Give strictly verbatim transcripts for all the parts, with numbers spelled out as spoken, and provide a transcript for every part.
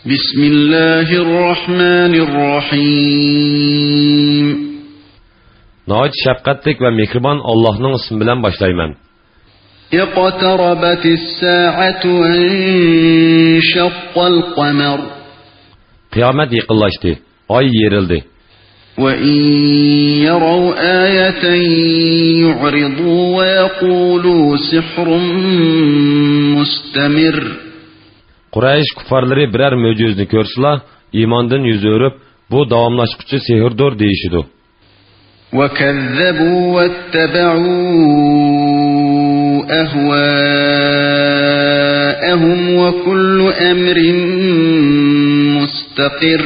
بسم الله الرحمن الرحيم. ناھايىتى شەپقەتلىك ۋە مېھرىبان ئاللاھنىڭ ئىسمى بىلەن باشلايمەن. اقتربت الساعة وانشق القمر. قىيامەت يېقىنلاشتى، ئاي يېرىلدى. وإن يروا آية يعرضوا ويقولوا سحر مستمر. قۇرەيش كۇففارلىرى بىرەر مۆجىزىنى كۆرسىلا، ئىماندىن يۈز ئۆرۈپ، بۇ داۋاملاشقۇچى سېھىردۇر دېيىشىدۇ. وكذبوا واتبعوا أهواءهم وكل أمر مستقر.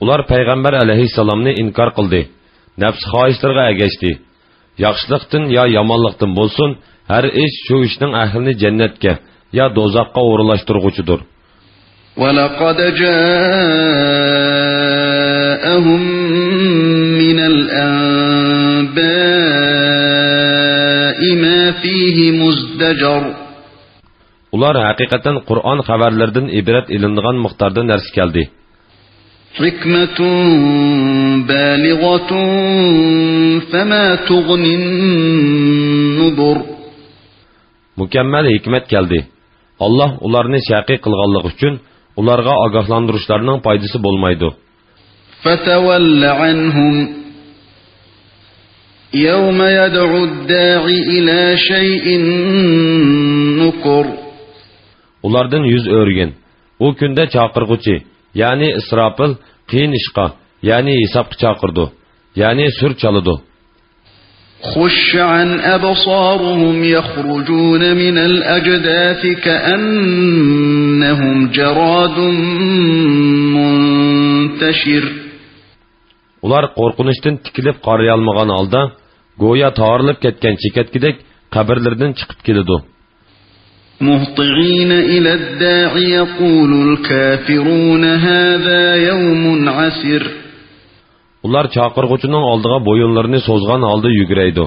ئۇلار پەيغەمبەر ئەلەيھىسسالامنى ئىنكار قىلدى، نەپس خاھىشلىرىغا ئەگەشتى. ياخشىلىقتىن يا يامانلىقتىن بولسۇن، ھەر ئىش شۇ ئىشنىڭ ئەھلىنى جەننەتكە يا دوزاخقا ئورۇنلاشتۇرغۇچىدۇر. ولقد جاءهم من الأنباء ما فيه مزدجر. ئۇلار ھەقىقەتەن قۇرئان خەۋەرلىرىدىن ئىبرەت ئېلىنىدىغان مىقداردا نەرسە كەلدى. حكمة بالغة فما تغن النذر. مۇكەممەل ھېكمەت كەلدى. ئاللاھ ئۇلارنى شەقىي قىلغانلىقى ئۈچۈن ئۇلارغا ئاگاھلاندۇرۇشلارنىڭ پايدىسى بولمايدۇ. فتول عنهم يوم يدع الداع إلى شيء نكر. ئۇلاردىن يۈز ئۆرۈگىن. ئۇ كۈندە چاقىرغۇچى، يەنى ئىسراپىل قىيىن ئىشقا، يەنى ھېسابقا چاقىرىدۇ، يەنى سۈر چالىدۇ. خش عن أبصارهم يخرجون من الأجداث كأنهم جراد منتشر. ئۇلار قورقۇنچتىن تىكىلىپ قارىيالمىغان ھالدا، گويا تارىلىپ كەتكەن چېكەتكىدەك قەبرىلىرىدىن چىقىپ كېلىدۇ. مهطعين إلى الداع يقول الكافرون هذا يوم عسر. ئۇلار چاقىرغۇچىنىڭ ئالدىغا بويۇنلىرىنى سوزغان ھالدا يۈگرەيدۇ.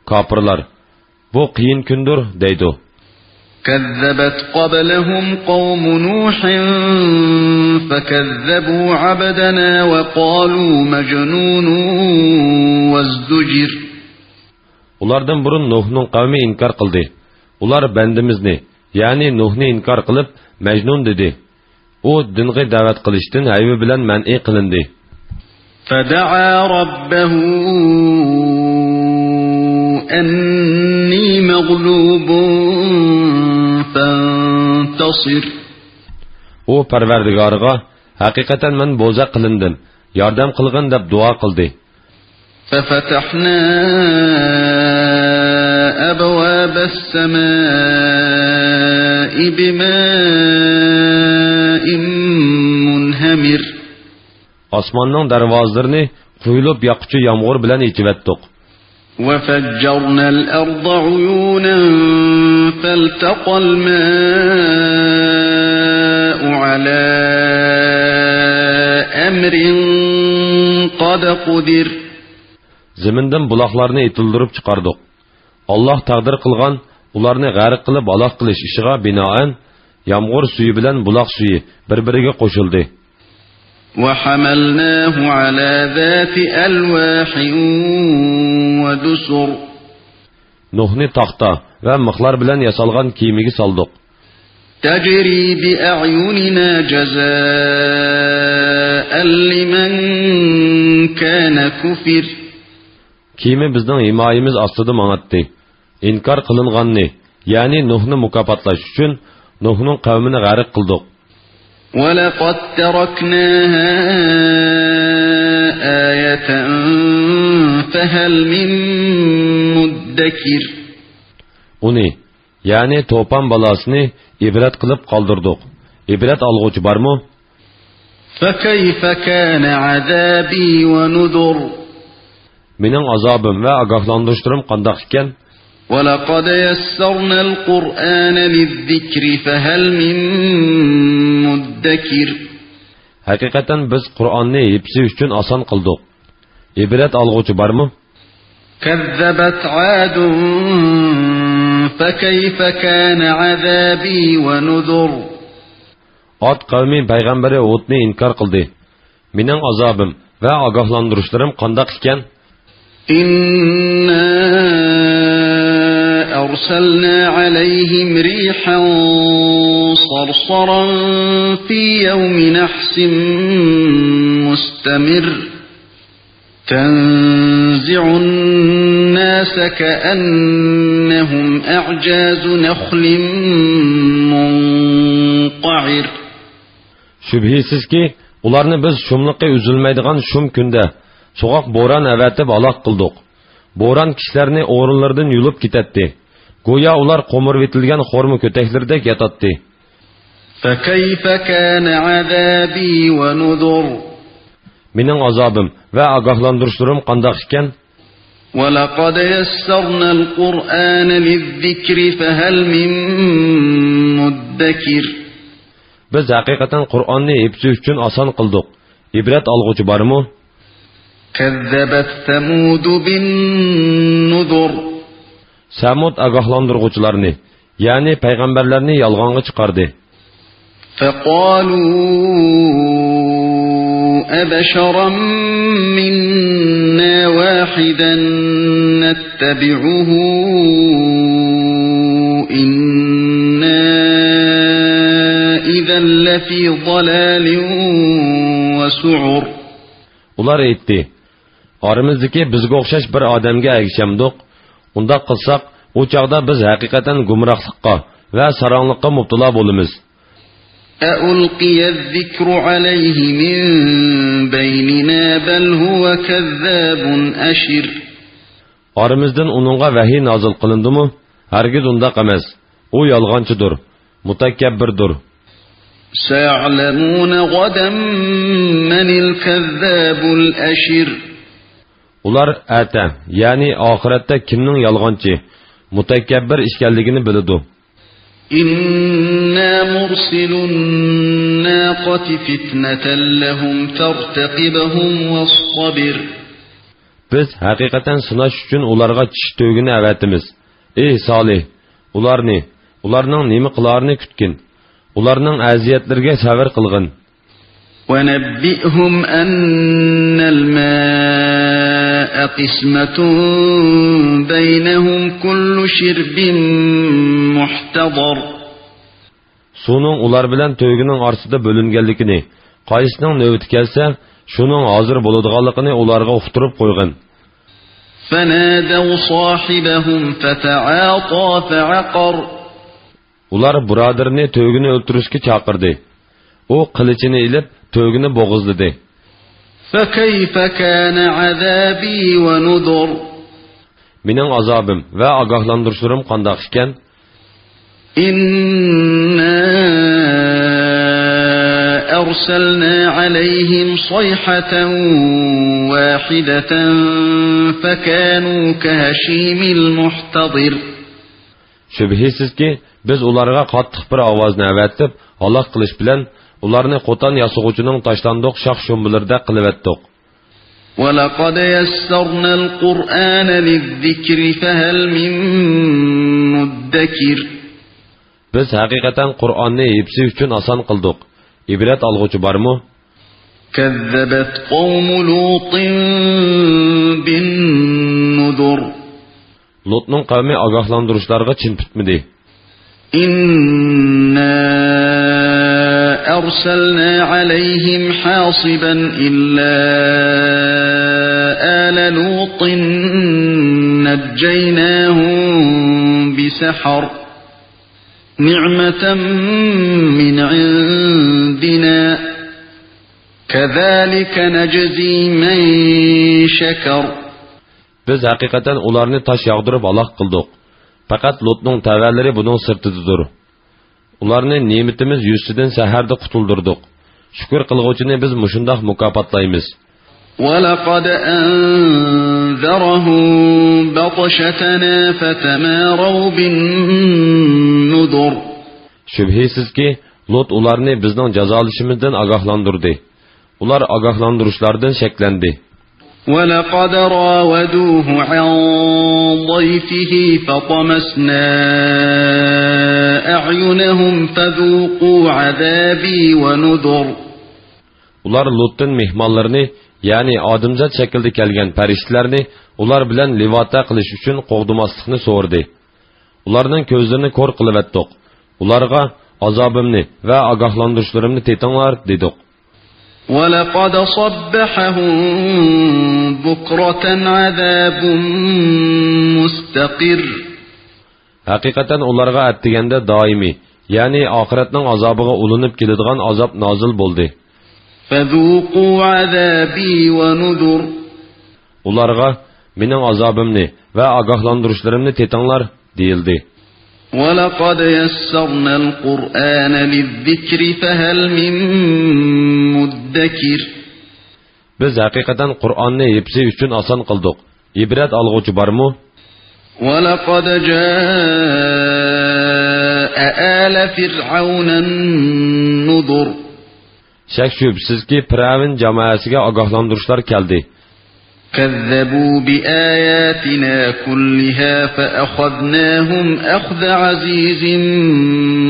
كاپىرلار، بۇ قىيىن كۈندۇر، دەيدۇ. كذبت قبلهم قوم نوح فكذبوا عبدنا وقالوا مجنون وازدجر. ئۇلاردىن بۇرۇن نۇھنىڭ قەۋمى ئىنكار قىلدى. ئۇلار بەندىمىزنى، يەنى نۇھنى ئىنكار قىلىپ، مەجنۇن دېدى. ئۇ دىنغا دەۋەت قىلىشتىن ھەيۋە بىلەن مەنئى قىلىندى. فدعا ربه أني مغلوب فانتصر. ئۇ پەرۋەردىگارىغا، ھەقىقەتەن مەن بوزەك قىلىندىم، ياردەم قىلغىن دەپ دۇئا قىلدى. ففتحنا أبواب السماء بماء منهمر. ئاسماننىڭ دەرۋازىلىرىنى قۇيۇلۇپ ياغقۇچى يامغۇر بىلەن ئېچىۋەتتۇق. وفجرنا الأرض عيونا فالتقى الماء على أمر قد قدر. زېمىندىن بۇلاقلارنى ئېتىلدۈرۈپ چىقاردۇق. ئاللاھ تەقدىر قىلغان ئۇلارنى غەرق قىلىپ ھالاك قىلىش ئىشىغا بىنائەن، يامغۇر سۈيى بىلەن بۇلاق سۈيى بىر-بىرىگە قوشۇلدى. وحملناه على ذات ألواح ودسر. نۇھنى تاختا ۋە مىخلار بىلەن ياسالغان كېمىگە سالدۇق. تجري بأعيننا جزاء لمن كان كفر. كېمە بىزنىڭ ھىمايىمىز ئاستىدا ماڭاتتى. ئىنكار قىلىنغاننى، يەنى نۇھنى مۇكاپاتلاش ئۈچۈن نۇھنىڭ قەۋمىنى غەرق قىلدۇق. ولقد تركناها آية فهل من مدكر. ئۇنى، يەنى توپان بالاسىنى ئىبرەت قىلىپ قالدۇردۇق. ئىبرەت ئالغۇچى بارمۇ؟ فكيف كان عذابي ونذر. مېنىڭ ئازابىم ۋە ئاگاھلاندۇرۇشلىرىم قانداق ئىكەن؟ ولقد يسرنا القرآن للذكر فهل من مدكر. ھەقىقەتەن بىز قۇرئاننى ھىفزى ئۈچۈن ئاسان قىلدۇق. ئىبرەت ئالغۇچى بارمۇ؟ كذبت عاد فكيف كان عذابي ونذر. ئاد قەۋمى پەيغەمبىرى ھۇدنى ئىنكار قىلدى. مېنىڭ ئازابىم ۋە ئاگاھلاندۇرۇشلىرىم قانداق ئىكەن؟ إنا أرسلنا عليهم ريحا صرصرا في يوم نحس مستمر تنزع الناس كأنهم أعجاز نخل منقعر. شۈبھىسىزكى، ئۇلارنى بىز شۇملۇقى ئۈزۈلمەيدىغان شۇم كۈندە سوغۇق بوران ئەۋەتىپ ھالاك قىلدۇق. بوران كىشىلەرنى ئورۇنلىرىدىن يۇلۇپ كېتەتتى. گويا ئۇلار قومۇرۇۋېتىلگەن خورما كۆتەكلىرىدەك ياتاتتى. فكيف كان عذابي ونذر. مېنىڭ ئازابىم ۋە ئاگاھلاندۇرۇشلىرىم قانداق ئىكەن؟ ولقد يسرنا القرآن للذكر فهل من مدكر. بىز ھەقىقەتەن قۇرئاننى ھىفزى ئۈچۈن ئاسان قىلدۇق. ئىبرەت ئالغۇچى بارمۇ؟ كذبت ثمود بالنذر. سەمۇد ئاگاھلاندۇرغۇچىلارنى، يەنى پەيغەمبەرلەرنى يالغانغا چىقاردى. فقالوا أبشرا منا واحدا نتبعه إنا إذا لفي ضلال وسعر. ئۇلار ئېيتتى: ئارىمىزدىكى بىزگە ئوخشاش بىر ئادەمگە ئەگىشەمدۇق؟ ئۇنداق قىلساق، ئۇ چاغدا بىز ھەقىقەتەن گۇمراھلىققا ۋە ساراڭلىققا مۇپتىلا بولىمىز. أألقي الذكر عليه من بيننا بل هو كذاب أشر. ئارىمىزدىن ئۇنىڭغا ۋەھىي نازىل قىلىندىمۇ؟ ھەرگىز ئۇنداق ئەمەس. ئۇ يالغانچىدۇر، مۇتەكەببىردۇر. سيعلمون غدا من الكذاب الأشر. ئۇلار ئەتە، يەنى ئاخىرەتتە كىمنىڭ يالغانچى، مۇتەكەببىر ئىكەنلىكىنى بىلىدۇ. إنا مرسلو الناقة فتنة لهم فارتقبهم واصطبر. بىز ھەقىقەتەن سىناش ئۈچۈن ئۇلارغا چىشى تۆگىنى ئەۋەتىمىز. ئى سالىھ، ئۇلارنى، ئۇلارنىڭ نېمە قىلارىنى كۈتكىن. ئۇلارنىڭ ئەزىيەتلىرىگە سەۋر قىلغىن. ونبئهم أن الماء قسمة بينهم كل شرب محتضر. سۇنىڭ ئۇلار بىلەن تۆگىنىڭ ئارىسىدا بۆلۈنگەنلىكىنى، قايسىنىڭ نۆۋىتى كەلسە، شۇنىڭ ھازىر بولىدىغانلىقىنى ئۇلارغا ئۇقتۇرۇپ قويغىن. فنادوا صاحبهم فتعاطى فعقر. ئۇلار بۇرادىرىنى تۆگىنى ئۆلتۈرۈشكە چاقىردى. ئۇ قىلىچىنى ئېلىپ، تۆگىنى بوغۇزلىدى. فكيف كان عذابي ونذر. مېنىڭ ئازابىم ۋە ئاگاھلاندۇرۇشلىرىم قانداق ئىكەن؟ إنا أرسلنا عليهم صيحة واحدة فكانوا كهشيم المحتضر. شۈبھىسىزكى، بىز ئۇلارغا قاتتىق بىر ئاۋازنى ئەۋەتىپ، ھالاك قىلىش بىلەن ئۇلارنى قوتان ياسىغۇچىنىڭ تاشلاندۇق شاخ-شۇمبىلىرىدەك قىلىۋەتتۇق. ولقد يسرنا القرآن للذكر فهل من مدكر. بىز ھەقىقەتەن قۇرئاننى ھىفزى ئۈچۈن ئاسان قىلدۇق. ئىبرەت ئالغۇچى بارمۇ؟ كذبت قوم لوط بالنذر. لوتنىڭ قەۋمى ئاگاھلاندۇرۇشلارغا چىن پۈتمىدى. إنا أرسلنا عليهم حاصبا إلا آل لوط نجيناهم بسحر نعمة من عندنا كذلك نجزي من شكر. بىز ھەقىقەتەن ئۇلارنى تاش ياغدۇرۇپ ھالاك قىلدۇق. پەقەت لوتنىڭ تەۋەلىرى بۇنىڭ سىرتىدىدۇر. ئۇلارنى نېمىتىمىز يۈزىسىدىن سەھەردە قۇتۇلدۇردۇق. شۈكۈر قىلغۇچىنى بىز مۇشۇنداق مۇكاپاتلايمىز. ولقد أنذرهم بطشتنا فتماروا بالنذر. شۈبھىسىزكى، لوت ئۇلارنى بىزنىڭ جازالىشىمىزدىن ئاگاھلاندۇردى. ئۇلار ئاگاھلاندۇرۇشلاردىن شەكلەندى. ولقد راودوه عن ضيفه فطمسنا أعينهم فذوقوا عذابي ونذر. ئۇلار لۇتتىن مېھمانلىرىنى، يەنى ئادەمزات شەكلىدە كەلگەن پەرىشتىلەرنى ئۇلار بىلەن لىۋاتە قىلىش ئۈچۈن قوغدىماسلىقنى سورىدى. ئۇلارنىڭ كۆزلىرىنى كور قىلىۋەتتۇق. ئۇلارغا، «ئازابىمنى ۋە ئاگاھلاندۇرۇشلىرىمنى تېتىڭلار» دېدۇق. ولقد صبحهم بكرة عذاب مستقر. ھەقىقەتەن ئۇلارغا ئەتىگەندە دائىمىي، يەنى ئاخىرەتنىڭ ئازابىغا ئۇلىنىپ كېلىدىغان ئازاب نازىل بولدى. فذوقوا عذابي ونذر. ئۇلارغا، «مېنىڭ ئازابىمنى ۋە ئاگاھلاندۇرۇشلىرىمنى تېتىڭلار» دېيىلدى. ولقد يسرنا القرآن للذكر فهل من مدكر. بىز ھەقىقەتەن قۇرئاننى ھىپسى ئۈچۈن ئاسان قىلدۇق. ئىبرەت ئالغۇچى بارمۇ؟ ولقد جاء آل فرعون النذر. شەك-شۈبھىسىزكى، پىرئەۋن جامائەسىگە ئاگاھلاندۇرۇشلار كەلدى. كذبوا بآياتنا كلها فأخذناهم أخذ عزيز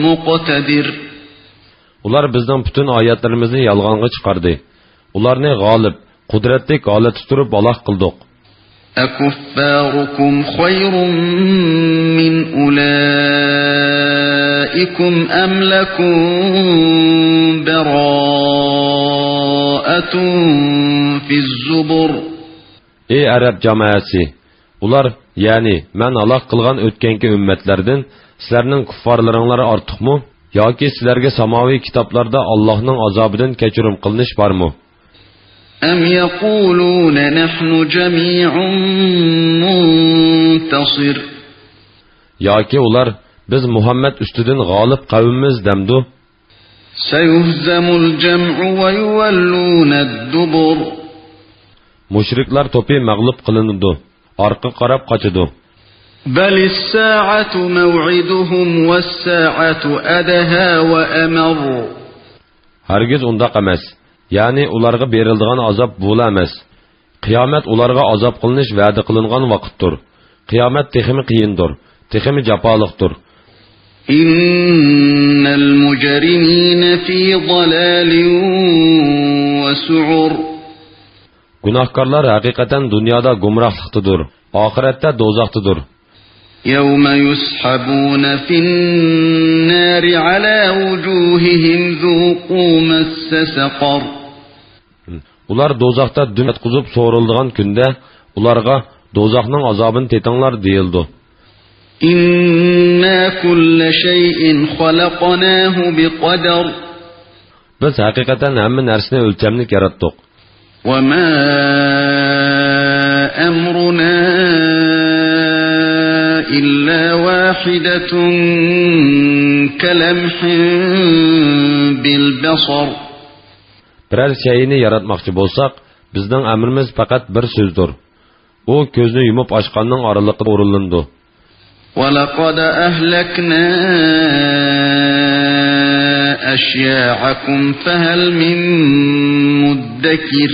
مقتدر. ئۇلار بىزنىڭ پۈتۈن ئايەتلىرىمىزنى يالغانغا چىقاردى. ئۇلارنى غالىب، قۇدرەتلىك ھالەتتە تۇرۇپ ھالاك قىلدۇق. أكفاركم خير من أولئكم أم لكم براءة في الزبر. ئى ئەرەب جامائەسى! ئۇلار، يەنى مەن ھالاك قىلغان ئۆتكەنكى ئۈممەتلەردىن سىلەرنىڭ كۇففارلىرىڭلار ئارتۇقمۇ؟ ياكى سىلەرگە ساماۋىي كىتابلاردا ئاللاھنىڭ ئازابىدىن كەچۈرۈم قىلىنىش بارمۇ؟ أم يقولون نحن جميع منتصر. ياكى ئۇلار، «بىز مۇھەممەد ئۈستىدىن غالىب قەۋممىز» دەمدۇ؟ سيهزم الجمع ويولون الدبر. مۇشرىكلار توپى مەغلۇپ قىلىنىدۇ، ئارقىغا قاراپ قاچىدۇ. بل الساعة موعدهم والساعة أدهى وأمر. ھەرگىز ئۇنداق ئەمەس. يەنى ئۇلارغا بېرىلىدىغان ئازاب بۇلا ئەمەس. قىيامەت ئۇلارغا ئازاب قىلىنىش ۋەدە قىلىنغان ۋاقىتتۇر. قىيامەت تېخىمۇ قىيىندۇر، تېخىمۇ جاپالىقتۇر. إن المجرمين في ضلال وسعر. گۇناھكارلار ھەقىقەتەن دۇنيادا گۇمراھلىقتىدۇر، ئاخىرەتتە دوزاختىدۇر. يوم يسحبون في النار على وجوههم ذوقوا مس سقر. ئۇلار دوزاختا دۈم ياتقۇزۇپ سورىلىدىغان كۈندە ئۇلارغا، «دوزاخنىڭ ئازابىنى تېتىڭلار» دېيىلىدۇ. إنا كل شيء خلقناه بقدر. بىز ھەقىقەتەن ھەممە نەرسىنى ئۆلچەملىك ياراتتۇق. وما أمرنا إلا واحدة كلمح بالبصر. بىرەر شەيئىنى ياراتماقچى بولساق، بىزنىڭ ئەمرىمىز پەقەت بىر سۆزدۇر. ئۇ كۆزنى يۇمۇپ ئاچقاننىڭ ئارىلىقىدا ئورۇنلىنىدۇ. ولقد أهلكنا أشياعكم فهل من مدكر.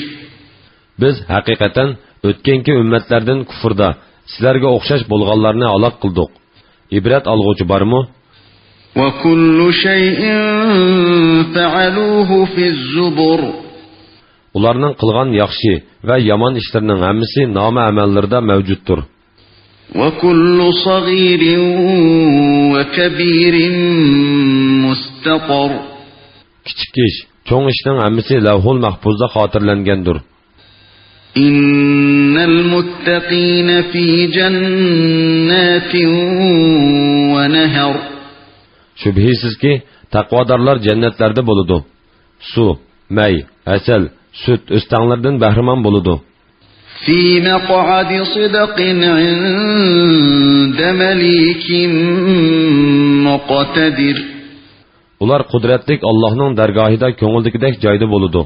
بىز ھەقىقەتەن ئۆتكەنكى ئۈممەتلەردىن كۇفردا سىلەرگە ئوخشاش بولغانلارنى ھالاك قىلدۇق. ئىبرەت ئالغۇچى بارمۇ؟ وكل شيء فعلوه في الزبر. ئۇلارنىڭ قىلغان ياخشى ۋە يامان ئىشلىرىنىڭ ھەممىسى نامە ئەمەللىرىدە مەۋجۇتتۇر. وكل صغير وكبير مستطر. كىچىك ئىش، چوڭ ئىشنىڭ ھەممىسى لەۋھۇل مەھپۇزدا خاتىرىلەنگەندۇر. إن المتقين في جنات ونهر. شۈبھىسىزكى، تەقۋادارلار جەننەتلەردە بولىدۇ. سۇ، مەي، ھەسەل، سۈت ئۆستەڭلىرىدىن بەھرىمەن بولىدۇ. في مقعد صدق عند مليك مقتدر. ئۇلار قۇدرەتلىك ئاللاھنىڭ دەرگاھىدا كۆڭۈلدىكىدەك جايدا بولىدۇ.